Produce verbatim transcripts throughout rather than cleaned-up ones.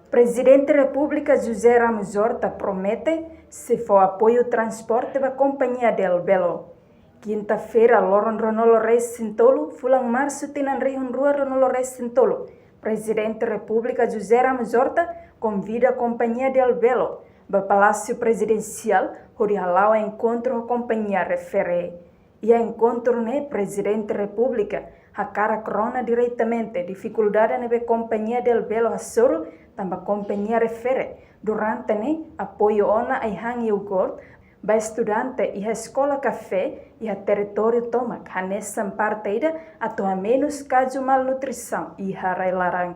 Prezidente Repúblika José Ramos Horta promete sei fó apoiu transporte ba kompañia Del Belo. Kinta-feira, loron ruanulu resin tolu, fulan Marsu tinan rihun rua ruanulu resin tolu, Prezidente Repúblika José Ramos Horta konvida kompañia Del Belo ba Palásiu Prezidensiál hodi hala'o enkontru ho kompañia refere. Iha enkontru ne'e Prezidente Repúblika hakarak rona diretamente difikuldade ne'ebé kompañia Del Belo hasoru tanba kompañia refere durante ne'e apoiu ona ai-han iogurte ba estudante iha eskola kafé iha territóriu tomak hanesan parte ida atu hamenus kazu malnutrisaun iha rai-laran.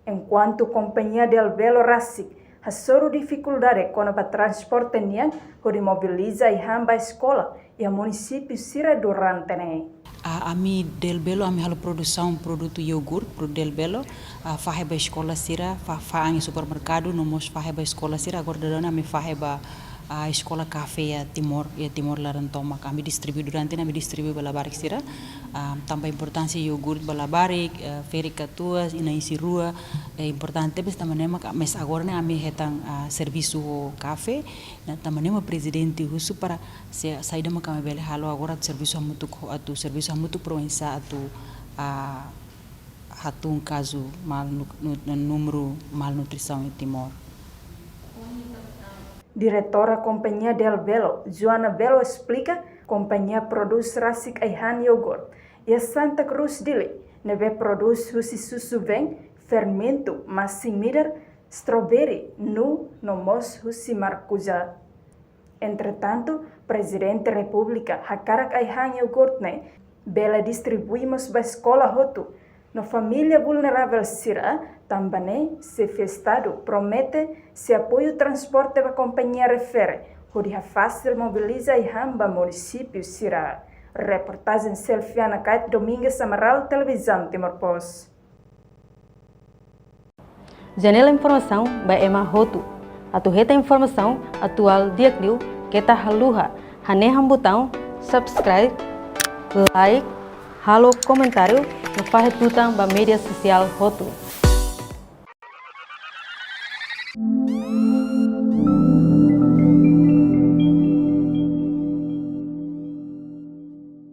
Enkuantu kompañia Del Belo rasik hasoru difikuldade kona-ba transporte nian hodi mobiliza ai-han ba eskola iha munisípiu sira durante ne'e. Ah, ami Del Belo, ami halo produsaun produtu iogurte, produtu Del Belo, ah, fahe ba eskola sira, fa-, fa'an iha supermerkadu, no mós fahe ba eskola sira, agora daudaun ne'e ami fahe ba, ah, eskola kafé iha Timor, iha Timor laran tomak. Ami distribui durante ne'e, ami distribui ba labarik sira, ah, tanba importánsia iogurte ba labarik, ah, ferik katuas, inan isin-rua, eh, importante, mas tanba ne'e mak, mas agora ne'e ami hetan, ah, servisu ho kafé, no tanba ne'e mak prezidente husu para se saida mak ami bele halo agora atu servisu hamutuk ho, atu servisu hamutuk para oinsá atu, ah, hatún kazu malnu-, nu-, númeru malnutrisaun iha Timor. Diretora kompañia Del Belo, Joana Belo esplika, kompañia prodús rasik ai-han iogurte iha Santa Cruz, Dili, ne'ebé prodús husi susu-been, fermentu, masin-midar, strawberry, nuu, no mós husi markuja. Entretantu, Prezidente Repúblika hakarak ai-han iogurte ne'e bele distribui mós ba eskola hotu no família vulneravel sira, tanba ne'e Xefe Estadu promete sei apoiu transporte ba kompañia refere hodi hafasil mobiliza ai-han ba munisípiu sira. Reportajen Selfiana Kait, Domingas Amaral, Televizaun Timor Post. Janela informasaun ba ema hotu. Atu hetan informasaun atuál di'ak liu keta haluha hanehan butaun subscribe, like, halo komentáriu no fahe tutan ba média sosiál hotu.